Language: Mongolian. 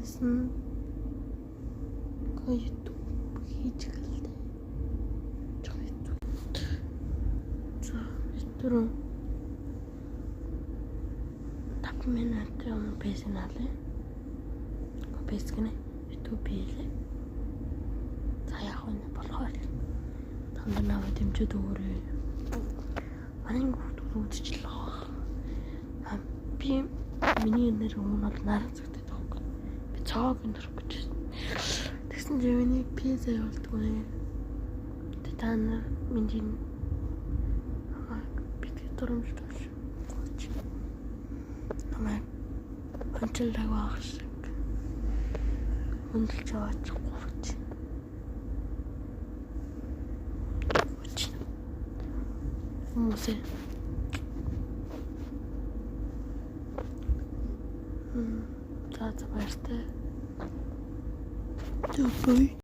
Эхнээс нь YouTube хийж эхэллээ. Жоо хэцүү. За, түрүү 5 минутын өмнө PC наалаа. PC гинэ. YouTube хийлээ. За, яг вэ болохоор та нар намайг дэмжиж өгөөрэй. Манай хүүхдүүд үзчихлээ. А би миний нэр өмнө бол наран цагтай байхгүй. Би цоог нөрөх гэж байсан. Тэгсэн чинь миний пицца явуулдаг нэ. Тэ та нар миний намайг битгий дурамжлах шүү. Намайг онцлог байх шиг хөндлөж яваачихгүй гэж. Хүмүүсээ. За, за, баяртай. Түбэй.